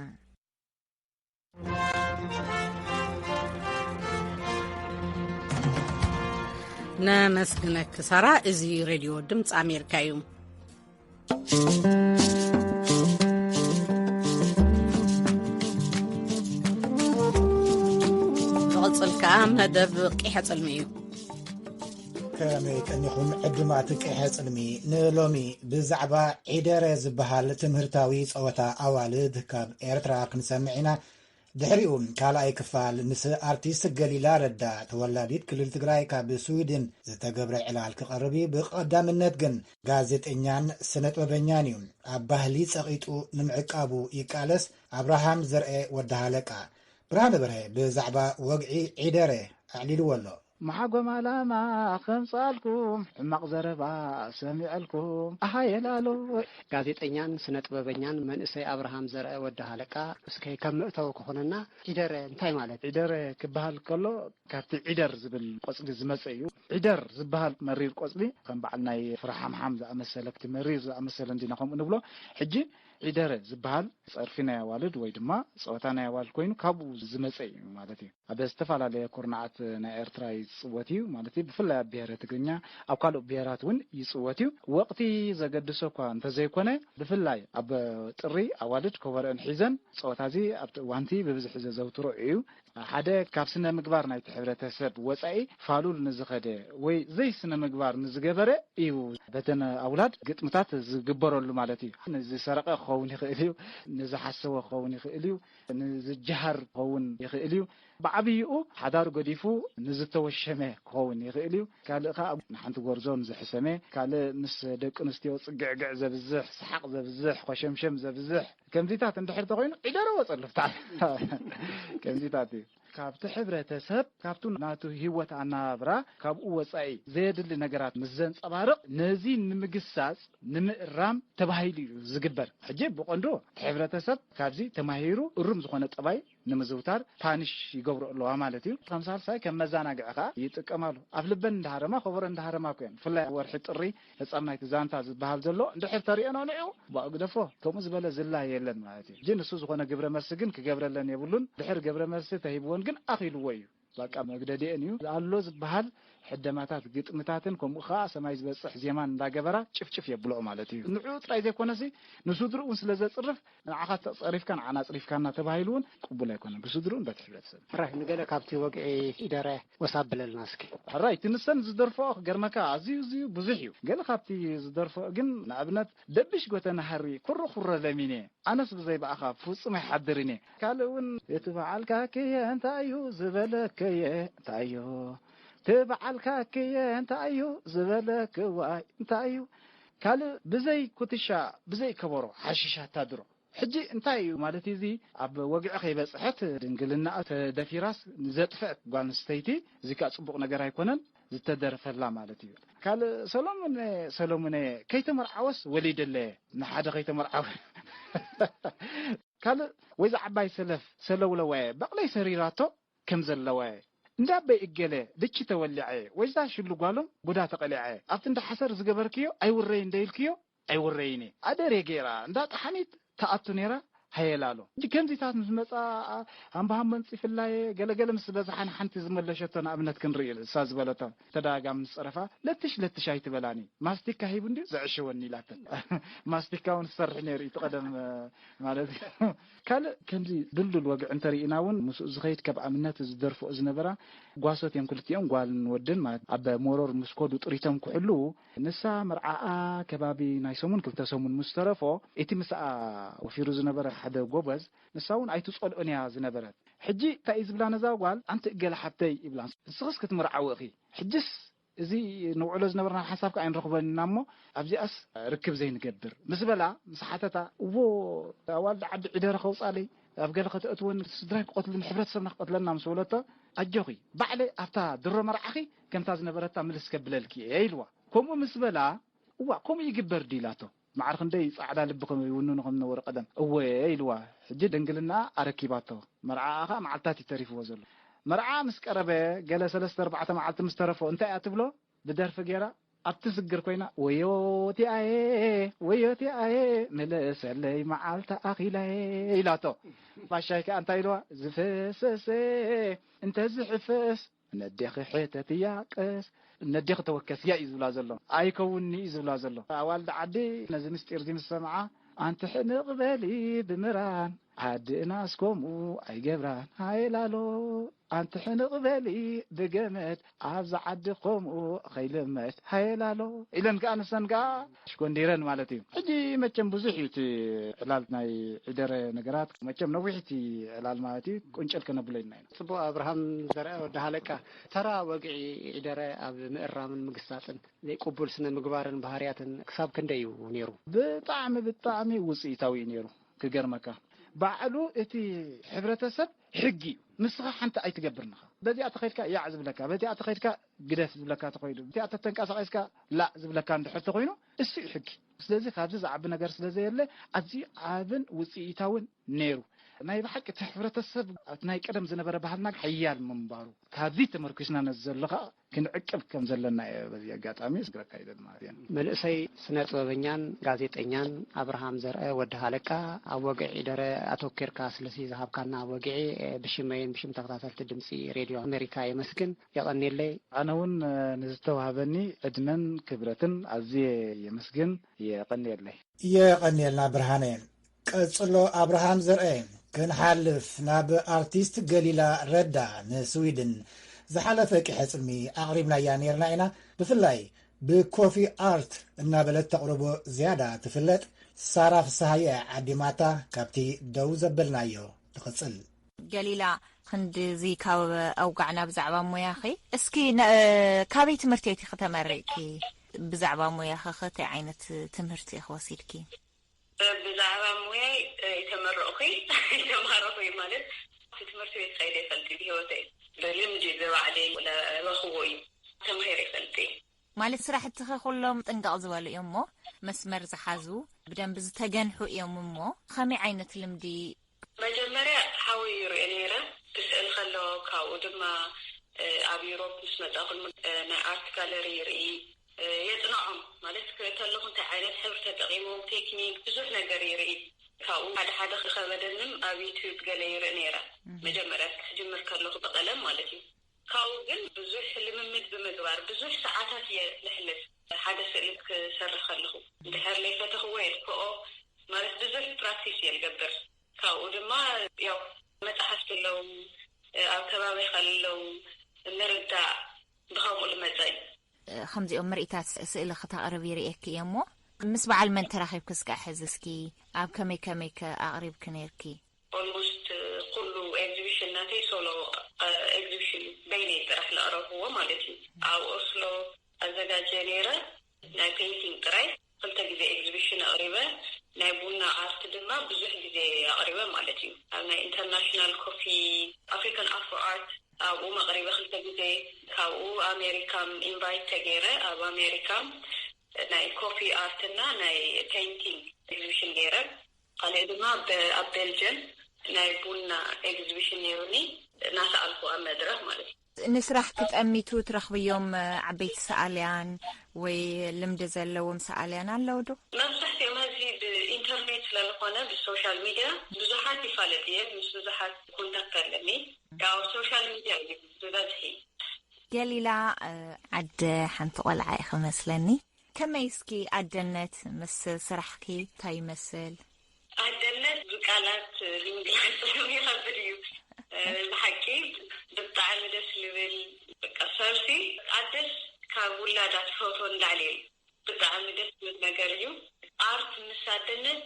ነመስግነኪ ሳራ። እዚ ሬድዮ ድምፂ ኣሜሪካ እዩ። ዝቕፅል ከዓ መደብ ቂሐ ፅልሚ እዩ። ከመይ ቀኒኹም ዕዱማት ቂሐ ጽልሚ? ንሎሚ ብዛዕባ ዒደረ ዝበሃል ትምህርታዊ ጸወታ ኣዋልድ ካብ ኤርትራ ክንሰምዕ ኢና። ድሕሪኡ ካልኣይ ክፋል ምስ ኣርቲስት ገሊላ ረዳ፣ ተወላዲት ክልል ትግራይ፣ ካብ ስዊድን ዝተገብረ ዕላል ክቐርብ እዩ። ብቐዳምነት ግን ጋዜጠኛን ስነጥበበኛን እዩ። ኣብ ባህሊ ጸቒጡ ንምዕቃቡ ይቃለስ። ኣብርሃም ዘርኤ ወዲ ሃለቃ። ብርሃነ በርሀ ብዛዕባ ወግዒ ዒደረ ኣዕሊልዎ ኣሎ። መሓጎም ዓላማ ከምጻልኩም፣ ሕማቕ ዘረባ ሰሚዐልኩም። ኣሃ የላሎ። ጋዜጠኛን ስነ ጥበበኛን መንእሰይ ኣብርሃም ዘርአ ወዲ ሃለቃ፣ እስከ ከም መእተዊ ክኾነና፣ ዒደረ እንታይ ማለት? ዒደረ ክበሃል ከሎ፣ ካብቲ ዒደር ዝብል ቆጽሊ ዝመጸ እዩ። ዒደር ዝበሃል መሪር ቆጽሊ፣ ከም በዓል ናይ ፍረ ሓምሓም ዝኣመሰለ፣ እቲ መሪር ዝኣመሰለ እንዲና ከምኡ ንብሎ። ሕጂ ዒደረ ዝበሃል ጸርፊ ናይ ኣዋልድ ወይ ድማ ጸወታ ናይ ኣዋልድ ኮይኑ፣ ካብኡ ዝመጸ እዩ ማለት እዩ። ኣብ ዝተፈላለየ ኩርናዓት ናይ ኤርትራ ይጽወት እዩ ማለት እዩ። ብፍላይ ኣብ ብሄረ ትግርኛ፣ ኣብ ካልኦት ብሄራት እውን ይጽወት እዩ። ወቕቲ ዘገድሶ እኳ እንተዘይኮነ፣ ብፍላይ ኣብ ጥሪ ኣዋልድ ከበሮአን ሒዘን ጸወታ እዚ ኣብቲ እዋንቲ ብብዝሒ ዘዘውትሮ እዩ። ሓደ ካብ ስነ ምግባር ናይቲ ሕብረተሰብ ወጻኢ ፋሉል ንዝኸደ ወይ ዘይ ስነ ምግባር ንዝገበረ እዩ በተን ኣውላድ ግጥምታት ዝግበረሉ ማለት እዩ። ንዝሰረቐ ክኸውን ይኽእል እዩ፣ ንዝሓሰወ ክኸውን ይኽእል እዩ፣ ንዝጀሃር ክኸውን ይኽእል እዩ። ብዓብይኡ ሓዳሩ ገዲፉ ንዝተወሸመ ክኸውን ይኽእል እዩ። ካልእ ከዓ ንሓንቲ ጎርዞ ንዝሕሰመ፣ ካልእ ምስ ደቂ ኣንስትዮ ጽግዕግዕ ዘብዝሕ፣ ሰሓቕ ዘብዝሕ፣ ኮሸምሸም ዘብዝሕ፣ ከምዚታት እንድሕር ተኾይኑ ዒደረ ወጸሉ ብታዕ ከምዚታት እዩ። ካብቲ ሕብረተሰብ፣ ካብቱ ናቱ ህይወት ኣነባብራ፣ ካብኡ ወጻኢ ዘየድሊ ነገራት ምስ ዘንጸባርቕ፣ ነዚ ንምግሳጽ፣ ንምእራም ተባሂሉ እዩ ዝግበር። ሕጂ ብቐንዱ እቲ ሕብረተሰብ ካብዚ ተማሂሩ እሩም ዝኾነ ጠባይ ንምዝውታር ፓኒሽ ይገብሩ ኣለዋ ማለት እዩ። ከም ሳልሳይ ከም መዘናግዒ ኸኣ ይጥቀማሉ። ኣብ ልበን እንዳሃረማ፣ ከበሮ እንዳሃረማ እኮ እየን። ብፍላይ ኣብ ወርሒ ጥሪ፣ ሕጻብ ናይቲ ዛንታ ዝበሃል ዘሎ እንድሕር ተሪኦኖ ንዑ፣ ባኡ ግደፎ፣ ከምኡ ዝበለ ዝላ የለን ማለት እዩ። ሕጂ ንሱ ዝኾነ ግብረ መልሲ ግን ክገብረለን የብሉን። ድሕር ግብረ መልሲ ተሂብወን ግን ኣኺልዎ እዩ። በቃ መግደዲአን እዩ። ኣሎ ዝበሃል ሕደማታት፣ ግጥምታትን ከምኡ ኸኣ ሰማይ ዝበጽሕ ዜማን እንዳገበራ ጭፍጭፍ የብልኦ ማለት እዩ። ንዕኡ ጥራይ ዘይኮነሲ ንስድርኡ እውን ስለ ዘጽርፍ፣ ንዓኻ ተጸሪፍካ ንዓና ኣጽሪፍካና ተባሂሉ እውን ቅቡል ኣይኮነን፣ ብስድርኡን በቲ ሕብረተሰብ። ሕራይ፣ ንገለ ካብቲ ወግዒ ኢደረ ወሳብ ብለልና እስኪ። ሕራይ፣ እቲ ንሰን ዝደርፍኦ ክገርመካ ኣዝዩ፣ ኣዝዩ ብዙሕ እዩ። ገለ ካብቲ ዝደርፍኦ ግን ንኣብነት ደብሽ ጎተና ሃሪ ኩሩ ኩረ ለሚነ ኣነስ ብዘይ ብኣኻ ፍጹም ኣይሓድርን እየ። ካልእ እውን እቲ በዓልካ ክየ እንታይ እዩ ዝበለከየ እንታይ እዩ እቲ በዓልካ ክየ እንታይ እዩ ዝበለክዋይ እንታይ እዩ ካልእ ብዘይ ኩትሻ ብዘይ ከበሮ ሓሽሽ ኣታድሮ። ሕጂ እንታይ እዩ ማለት እዩ እዚ ኣብ ወግዒ ከይበጽሐት ድንግልና ተደፊራስ ንዘጥፍዕት ጓል ኣንስተይቲ እዚ ከኣ ጽቡቕ ነገር ኣይኮነን ዝተደርፈላ ማለት እዩ። ካልእ ሰሎሙን ሰሎሙነ ከይተመርዓወስ ወሊደለ ንሓደ ከይተመርዓወ ካልእ ወይዛ ዓባይ ሰለፍ ሰለውለዋየ በቕለይ ሰሪራቶ ከም ዘለዋየ እንዳ ኣበይ እገለ ድቺ ተወሊዐ ወይዛ ሽሉ ጓሎም ቡዳ ተቐሊዐ ኣብቲ እንዳ ሓሰር ዝገበርክዮ ኣይውረይ እንደይልክዮ ኣይውረይን እየ ኣደር እየ ገይራ እንዳ ጠሓኒት ተኣቱ ነይራ ሃየላሎ ሕጂ ከምዚታት ምስ መፃ ኣምባሃም መንፂፍላየ ገለገለ ምስ በዝሓ ንሓንቲ ዝመለሸቶ ንኣብነት ክንርኢ እሳ ዝበለቶ ተደጋጋሚ ምስ ፀረፋ ለትሽ ለትሽ ኣይትበላኒ ማስቲካ ሂቡ እንዲ ዘዕሸወኒ ኢላተን ማስቲካ እውን ዝሰርሕ ነይሩ እቲ ቀደም ማለት እዩ ካልእ ከምዚ ድልዱል ወግዒ እንተርኢና እውን ምስኡ ዝኸይድ ከብ ኣብነት ዝደርፍኦ ዝነበራ ጓሶት እዮም ክልቲኦም ጓልን ወድን ማለት ኣብ መሮር ምስ ኮዱ ጥሪቶም ክሕልዉ ንሳ መርዓኣ ከባቢ ናይ ሰሙን ክልተ ሰሙን ምስ ተረፎ እቲ ምስኣ ወፊሩ ዝነበረ ሓደ ጎበዝ ንሳ እውን ኣይትጸልኦን እያ ዝነበረት ሕጂ እንታይ እዩ ዝብላ ነዛ ጓል ኣንቲ እገለ ሓብተይ ይብላ ንስኽስ ክትምርዓዊ እኺ ሕጅስ እዚ ንውዕሎ ዝነበርና ሓሳብ ከዓ ኣይንረኽቦን ኢና እሞ ኣብዚኣስ ርክብ ዘይንገብር ምስ በላ ምስ ሓተታ እዎ ኣዋልድ ዓዲ ዒደረ ከውፃለይ ኣብ ገለ ከተእትወኒ ስድራይ ክቐትሉን ሕብረተሰብና ክቐትለና ምስ በለቶ ኣጆኺ ባዕለይ ኣብታ ድሮ መርዓኺ ከምታ ዝነበረታ ምልስ ከብለልኪ እየ ኢልዋ ከምኡ ምስ በላ እዋ ከምኡ ይግበር ድዩ ኢላቶ ማዕረ ክንደይ ጻዕዳ ልቢ ከም ይውንኑ ከም ዝነበሩ ቀደም እወ ኢልዋ ሕጂ ድንግልና ኣረኪባቶ መርዓኣ ከዓ መዓልታት እዩ ተሪፍዎ ዘሎ መርዓ ምስ ቀረበ ገለ ሰለስተ ኣርባዕተ መዓልቲ ምስ ተረፎ እንታይ እያ ትብሎ ብደርፊ ገይራ ኣብቲ ስግር ኮይና ወዮቲኣየ ወዮቲኣየ ምልእሰለይ መዓልቲ ኣኺላየ ኢላቶ ባሻይ ከዓ እንታይ ኢልዋ ዝፈሰሰ እንተዝሕፈስ ነዴኺ ሕተትያ ቀስ፣ ነዴኺ ተወከስያ እዩ ዝብላ ዘሎ። ኣይከውንኒ እዩ ዝብላ ዘሎ። ኣዋልድ ዓዲ ነዚ ምስጢር እዚ ምስ ሰምዓ፣ ኣንቲ ሕንቕ በሊ ብምራን፣ ዓዲ እናስ ከምኡ ኣይገብራን። ሃየላሎ፣ ኣንቲ ሕንቕ በሊ ብገመድ፣ ኣብዚ ዓዲ ከምኡ ከይልመድ። ሃየላሎ ኢለን ከኣ ንሰን ከኣ ሽኮንዲረን ማለት እዩ። ሕጂ መቸም ብዙሕ እዩ እቲ ዕላል ናይ ዒደረ ነገራት። መቸም ነዊሕ እቲ ዕላል ማለት እዩ። ቁንጨል ከነብሎ ኢልና ኢና። ጽቡቕ። ኣብርሃም ዘርአ ወዲ ሃለቃ፣ ተራ ወግዒ ዒደረ ኣብ ምእራምን ምግሳጽን ዘይቅቡል ስነ ምግባርን ባህርያትን ክሳብ ክንደይ እዩ ነይሩ? ብጣዕሚ፣ ብጣዕሚ ውጽኢታዊ እዩ ነይሩ። ክገርመካ፣ ባዕሉ እቲ ሕብረተሰብ ሕጊ እዩ። ንስኻ ሓንቲ ኣይትገብርን ኢኻ። በዚኣ ተኸይድካ ያዕ ዝብለካ፣ በዚኣ ተኸይድካ ግደፍ ዝብለካ ተኾይኑ፣ በዚኣ ተተንቀሳቒስካ ላእ ዝብለካ እንድሕር ተኾይኑ፣ እሱ እዩ ሕጊ። ስለዚ ካብዚ ዝዓቢ ነገር ስለ ዘየለ፣ ኣዝዩ ዓብን ውጽኢታውን ነይሩ። ናይ ብሓቂ እቲ ሕብረተሰብ ኣብቲ ናይ ቀደም ዝነበረ ባህልና ሓያል ምንባሩ፣ ካብዚ ተመርኩስና ነዚ ዘሎ ኸኣ ክንዕቅብ ከም ዘለና እየ በዚ ኣጋጣሚ ዝግረካ ይደል ማለት እየ። መንእሰይ ስነ ጥበበኛን ጋዜጠኛን ኣብርሃም ዘርአ ወዲ ሃለቃ፣ ኣብ ወግዒ ዒደረ ኣተኪርካ ስለዚ ዝሃብካና ወግዒ፣ ብሽመይን ብሽም ተኸታተልቲ ድምጺ ሬድዮ ኣሜሪካ የመስግን። የቐንየለይ። ኣነ እውን፣ እ፣ ንዝተዋህበኒ ዕድመን ክብረትን ኣዝየ የመስግን። የቐንየለይ። የቐንየልና ብርሃነ። ቀጽሎ ኣብርሃም ዘርአ። ክንሓልፍ ናብ ኣርቲስት ገሊላ ረዳ ንስዊድን ዝሓለፈ ቂሐ ጽልሚ ኣቕሪብናያ ነይርና ኢና። ብፍላይ ብኮፊ ኣርት እናበለት ተቕርቦ ዝያዳ ትፍለጥ ሳራ ፍስሃየ ዓዲማታ ካብቲ ደው ዘበልናዮ። ትቕጽል። ገሊላ፣ ክንድዚ ካብ ኣውጋዕና ብዛዕባ ሞያኺ፣ እስኪ ነ-፣ ካበይ ትምህርቲ ቤት ኢኺ ተመሪቕኪ? ብዛዕባ ሞያኺ ኸ እንታይ ዓይነት ትምህርቲ ኢኺ ወሲድኪ? ብዛዕባ ሞያይ፣ እ፣ ኣይተመረቕኩይ፣ ኣይተማረኹይ ማለት፣ እቲ ትምህርቲ ቤት ከይደ ይፈልጥ ብህይወተይ። ብልምዲ ብባዕለይ ለረኽቦ እዩ። ተማሂረ ይፈልጥ እየ። ማለት ስራሕትኺ ኩሎም ጥንቅቕ ዝበሉ እዮም እሞ፣ መስመር ዝሓዙ፣ ብደንቢ ዝተገንሑ እዮም እሞ፣ ከመይ ዓይነት ልምዲ? መጀመርያ ሓወይ ይርኢ ነይረ፣ ክስእል ከሎ፣ ካብኡ ድማ፣ እ፣ ኣብ ዩሮፕ ምስ መጻኹ፣ እ፣ ናይ ኣርት ጋለሪ ይርኢ፣ እ፣ የጽንዖም። ማለት፣ ክርኢ ከለኹ እንታይ ዓይነት ሕብሪ ተጠቒሞም፣ ቴክኒክ፣ ብዙሕ ነገር ይርኢ። ካብኡ ሓደ ሓደ ክኸበደንም ኣብ ዩትዩብ ገለ ይርኢ ነይረ። እህ። መጀመርያ ክጅምር ከለኹ ብቐለም ማለት እዩ። ካብኡ ግን ብዙሕ ልምምድ ብምግባር ብዙሕ ሰዓታት እየ ዘሕልፍ። ሓደ ስእሊ ክሰርሕ ከለኹ እንድሕር ለይፈተኽዎ የጥፍኦ፣ ማለት ብዙሕ ፕራክቲስ እየ ዝገብር። ካብኡ ድማ ያው መጽሓፍቲ ኣለዉ፣ ኣብ ከባቢኻ ኣለዉ፣ ምርዳእ ብኸምኡ ዝመጸ እዩ። ከምዚኦም ምርኢታት ስእሊ ክተቕርብ ይርእየኪ እየ እሞ፣ ምስ በዓል መን ተራኺብኪ እስከ ሕዚ እስኪ ኣብ ከመይ ከመይ ከ ኣቕሪብኪ ነይርኪ? ኦልሞስት ኩሉ ኤግዚቢሽን ናተይ ሶሎ ኤግዚቢሽን እዩ። በይነይ ጥራሕ ለቕረብዎ ማለት እዩ። ኣብ ኦስሎ ኣዘጋጀ ነይረ ናይ ፔይንቲንግ ጥራይ ክልተ ግዜ ኤግዚቢሽን ኣቕሪበ፣ ናይ ቡና ኣርት ድማ ብዙሕ ግዜ ኣቕሪበ ማለት እዩ። ኣብ ናይ ኢንተርናሽናል ኮፊ ኣፍሪካን ኣፍሮ ኣርት ኣብኡ መቕሪበ ክልተ ግዜ። ካብኡ ኣሜሪካም ኢንቫይት ተገይረ፣ ኣብ ኣሜሪካም ናይ ኮፊ ኣርት እና ናይ ፔይንቲንግ ኤግዚቢሽን ገይረ። ካልእ ድማ በ-፣ ኣብ ቤልጅየም ናይ ቡና ኤግዚቢሽን ነይሩኒ፣ እናሰኣልኩ ኣብ መድረኽ ማለት እዩ። ንስራሕ ክጠሚቱ ትረኽብዮም ዓበይቲ ሰኣልያን ወይ ልምዲ ዘለዎም ሰኣልያን ኣለዉ ዶ? መብዛሕትኦም ሕዚ ብኢንተርኔት ስለዝኾነ ብሶሻል ሚድያ ብዙሓት ይፋለጥ እየ፣ ምስ ብዙሓት ኮንታክት ኣለኒ። ያው ሶሻል ሚድያ እዩ ብበዝሒ። ገሊላ፣ እ፣ ዓደ ሓንቲ ቆልዓ ኢኺ መስለኒ። ከመይ እስኪ ኣደነት ምስ ስራሕኪ እንታይ ይመስል? ኣደነት ብቃላት ንምግላጽ ይኸብድ እዩ። እ፣ ብሓቂ ብጣዕሚ ደስ ልብል፣ በቃ፣ ሰብሲ ኣደስ ካብ ውላዳ ትፈትዎ ንላዕሊ እዩ። ብጣዕሚ ደስ ዝብል ነገር እዩ። ኣርት ምስ ኣደነት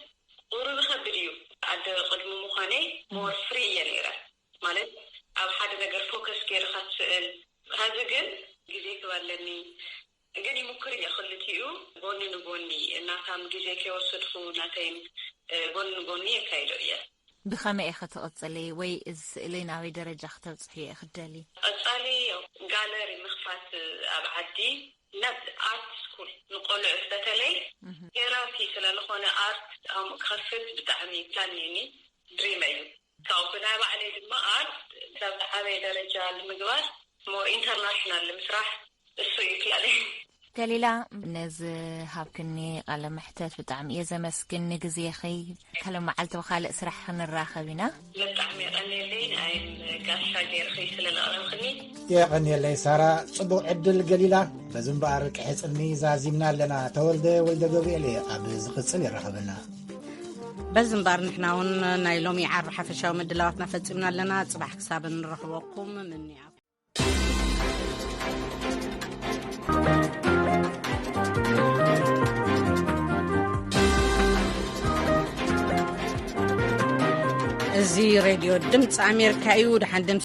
ቁሩብ ይኸብድ እዩ። ኣደ ቅድሚ ምዃነይ ሞር ፍሪ እየ ነይረ። ማለት ኣብ ሓደ ነገር ፎከስ ገይርካ ትስእል። ሐዚ ግን ግዜ ክብ ኣለኒ። ግን ይሙክር እየ ክልቲኡ ጎኒ ንጎኒ እናታም ግዜ ከይወሰድኩ ናተይን፣ እ፣ ጎኒ ንጎኒ የካይዶ እየ። ብኸመይ ኢኺ ትቕጽሊ ወይ እዚ ስእሊ ናበይ ደረጃ ክተብጽሕዮ ኢኺ ትደሊ? ቀጻሊ ያው ጋለሪ ምኽፋት ኣብ ዓዲ፣ ናብ ኣርት ስኩል ንቆልዑት በተለይ እህ። ቴራፒ ስለዝኾነ ኣርት ኣም ክኸፍት ብጣዕሚ ፕላን እኒኒ፣ ድሪም እዩ። ካብኡ ብናይ ባዕለይ ድማ ኣርት ናብ ዝዓበየ ደረጃ ንምግባር ሞር ኢንተርናሽናል ንምስራሕ እሱ እዩ ፕላነይ። ገሊላ፣ ነዚ ሃብክኒ ቃለ መሕተት ብጣዕሚ እየ ዘመስግን። ንግዜኺ፣ ካልእ መዓልቲ ብኻልእ ስራሕ ክንራኸብ ኢና። ብጣዕሚ የቐንየለይ። ንኣይን ጋሻ ገይርኺ ስለ ዘቕረብክኒ። የቐንየለይ ሳራ። ጽቡቕ ዕድል ገሊላ። በዚ እምበኣር ቅሕጽኒ ዛዚምና ኣለና። ተወልደ ወልደ ገብርኤል እየ። ኣብ ዝቕጽል የራኸበና። በዚ እምበኣር ንሕና እውን ናይ ሎሚ ዓርቢ ሓፈሻዊ ምድላዋትና ፈጺምና ኣለና። ጽባሕ ክሳብ እንረኽበኩም ምንያ። እዚ ሬድዮ ድምፂ ኣሜሪካ እዩ። ደሓን ድምፂ